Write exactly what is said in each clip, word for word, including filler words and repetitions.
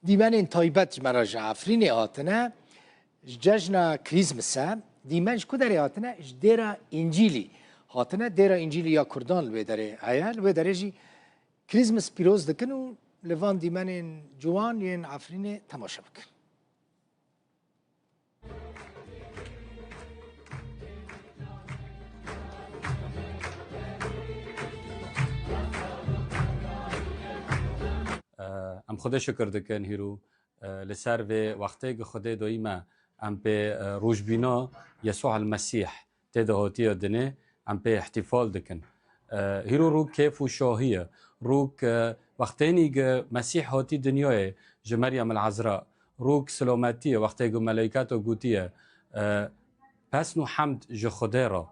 Dîmenên taybet ji me re ji Efrînê hatine, ji cejna Krîsmese, dîmen ji ku derê hatine? Ji dêra Încîlî hatine. Dêra Încîlî ya Kurdan li wê derê heye. Li wê derê jî Krîsmas pîroz dikin û li van dîmenên ciwan yên Efrînê temaşe bikin. Em Xwedê şikir dikin hîrû, e, li ser vê wextê ku Xwedê doyî me, em pê, e, rojbîna Yesû el Mesîh tê de hatiye dinê, em pê îhtîfal dikin. E, hîro rûk kêf û şahî ye. Rûk, e, wextênî ge Mesîh hatî dinyayê ji Meryem el Ezra, rûk silametî ye, wextê ge meleyketo gotiye, e, pesn û hemd ji Xwedê re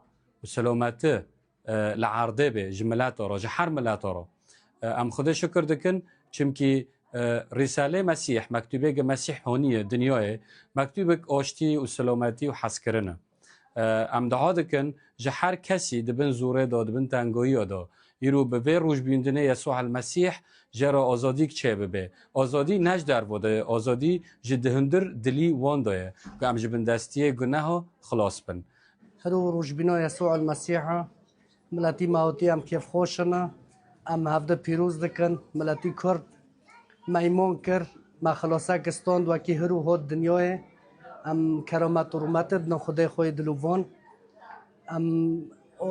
û silameti, e, li erdê bê, ji mileta re, ji her mileta re. E, em Xwedê şikir dikin, çimkî, e, Rîsalê Mesîh, mektûbê ge Mesîh haniye dinyayê, mektûbek aştî û silametî û hezkirin e. E, em dua dikin ji her kesî di bin zorê de, di bin tengahiya de, îro bi vê rojbîndinê Yesû el Mesîh jê re azadîk çêbibe. Azadî ne ji derve de ye, azadî ji di hundir dilî wan de ye, ku em ji bindestiyê guneha xilas bin. Hiro rojbîna Yesû el Mesîh e. Miletî me hatiye, em kêfxweş in, em hevdi pîroz dikin. Miletî Kurd meyman kir, me xilasek stand wekî hiro hot dinyayê. Em keramet û rûmetê didin Xwedê xwe yê dilovan. Em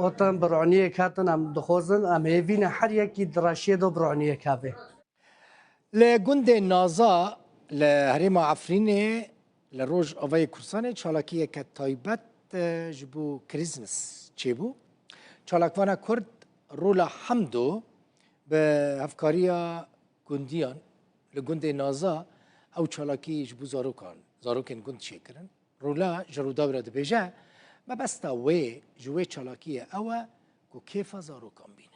hatin bi roniyê ketin, em dixwazin, em hêvî ne her yekî di reşiyê de bi roniyê keve. Li gundê Naza li herêma Efrînê li Rojavayê Kurdistanê çalakiyeke taybet, e, ji bo Krîsmas çêbû. Çalakvana Kurd Rola Hemdo bi hevkariya gundiyan li gundê Naza ew çalakî ji bo zarokan, zarokên gund çêkirin. Rola ji Rûdaw re dibêje, mebesta wê ji wê çalakiyê ew e ku kêfa zarokan bînin.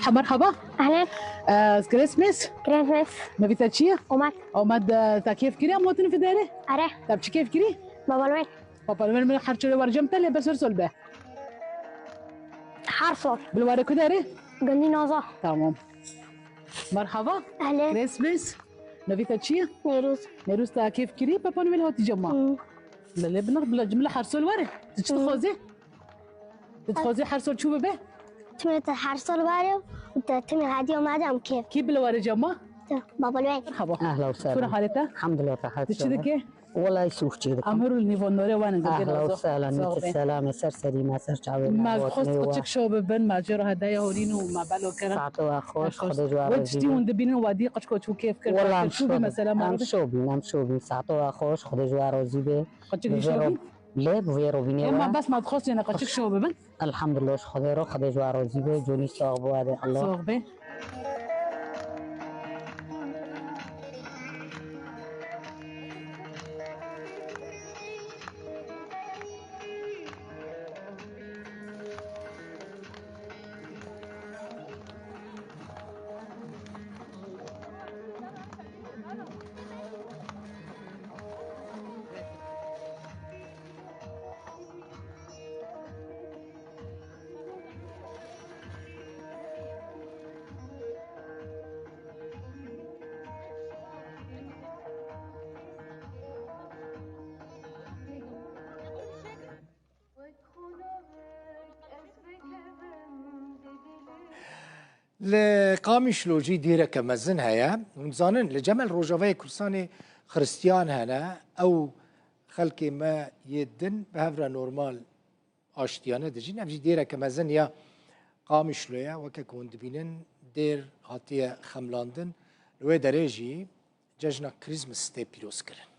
Ha, merhaba. Ahlen. Ee, Christmas. Christmas. Navê te çi ye? Omad. Omad, e, te kêf kirî em hatin vê derê? Are. Te bi çi kêf kirî? Baba Noel. Papa Noel min her çolê wercem te lê bes her sol be. Her sol. Bi li warê ku derê? Gundî Naza. Tamam. Merhaba. Ahlen. Christmas. Navê te çi ye? Nêrûz. Nêrûz, te kêf kirî Papa Noel hatî cem ma? Hmm. Lê, lê bila, bila, bila her sol were. Tu çi dixwazî? Tu dixwazî her sol çû bibe? Timê te her sol were û te timê hediya me de em kêf. Kî bila were cem ma? Te, Baba Noel. Merhaba. Ahla û sehla. Tu re halê te? Elhamdulillah, rehet. Tu çi dike? Wela îş û çê dikim. Em her û li nîvan norê wan in, gundê Naza. Ahla û sehla, nîket selamê ser serî me, ser çavê me. Me dixwest qeçik şo bibin, me cêr hedeya horîn û me belo kirin. Saeto we xweş, Xwedê ji we razî be. Wê tiştî hûn dibînin, we dî qeçik we çû kêf kir, Wela em şo bin, em şo bin, em şo bin. Saeto we xweş, Xwedê ji we razî be. Qeçik dî şo bî? Lê bi vê robînê we. Ema bes me dixwest yene qeçik şo bibin. Elhamdulillah, ji Xwedê re, Xwedê ji we razî be, conî sax be, wadê Allah. Sax be. Li Qamişlo jî dêreke mezin heye. Hûn dizanin, li cem li Rojavayê Kurdistanê Xiristiyan hene. Ew xelkê me yê din bi hev re normal aştiyane dijîn. Ev jî dêreke mezin ya Qamişlo ye. Weke ku hûn dibînin, dêr hatiye xemlandin. Li wê derê jî cejna Christmas tê pîroz kirin.